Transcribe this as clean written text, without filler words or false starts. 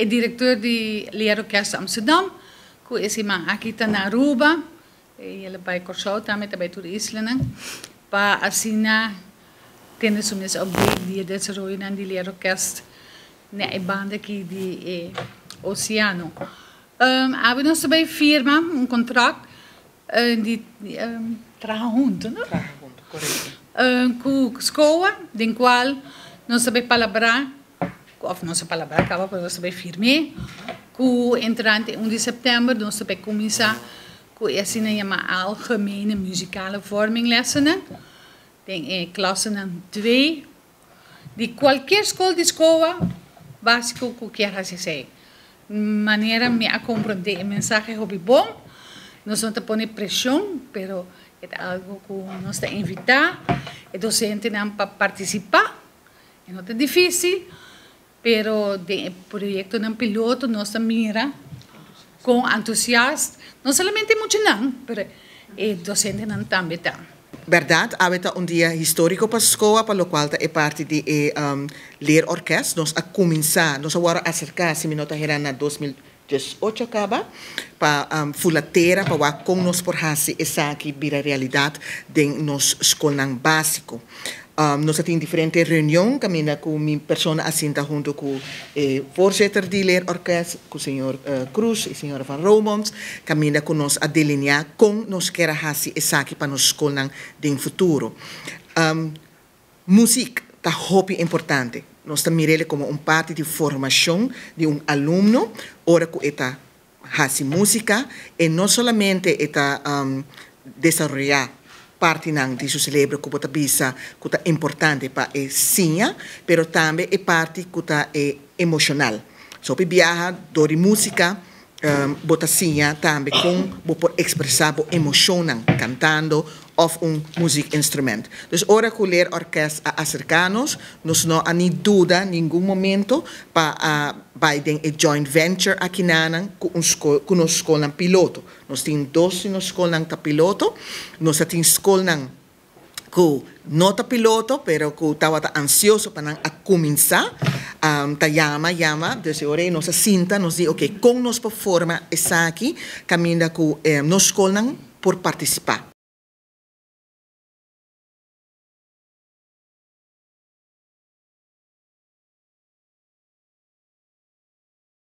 E director di Leerorkest Amsterdam, ku e siman aki ta na Aruba, i el a bai Kòrsou tambe, ta bai tur islanan, pa asina tene su mes update di e desaroyonan di Leerorkest na e banda aki di e oceano. Awe nos ta bai firma un contract di traha hunto, no? Traha hunto, correcto. Ku SKOA, den cual nos ta bai palabrá, of nos a palabrá caba, pero nos ta bai firm'é, ku entrante 1 di september nos ta bai cuminsa ku e asina yama algemene muzikale vorminglessen den e klassenan 2 di cualkier skol di SKOA basico ku kier hasi esei. Manera mi a comprende e mensahe hopi bon, nos no ta pone presion, pero e ta algo ku nos ta invita e docentenan pa participa. E no ta dificil, pero den e proyectonan piloto nos ta mira con entusiast, no solamente muchanan, pero e docentenan tambe ta. Berdad, awe ta un dia historico pa SKOA pa locual ta e parti di e leerorkest. Nos a cuminsa, nos a worde acerca, si mi no ta hera, na 2018 caba, pa fula tera pa wak con nos por haci esaki bira realidad den nos scolnan basico. Nos a tin diferente reunion caminda cu mi persona a sinta hunto cu e voorzitter di leerorkest, cu señor Cruz y señora Van Romonds, caminda cu nos a delinea con nos kier haci esaki pa nos scolnan den futuro. Muziek ta hopi importante. Nos ta mir'é como un parti di formacion di un alumno, ora cu e ta haci musica, y no solamente e ta desaroya partinan di su cerebro cu ta bisa cu ta importante pa e siña, pero tambe e parti cu ta e emocional. So biaha dor di musica, bo ta siña tambe con bo por expresa bo emocionnan cantando of un muziekinstrument. Dus ora cu leerorkest a acerca nos, nos no a ni duda ningun momento pa bay den e joint venture aki nan cu un scol, cu nos scolnan piloto. Nos tin dos nos scolnan ta piloto, nos tin scolnan cu no ta piloto, pero cu tabata ansioso pa nan a cuminsa, ta yama, yama, dus ora nos a sinta, nos di, ok, con nos por forma esaki, caminda cu nos scolnan por participa.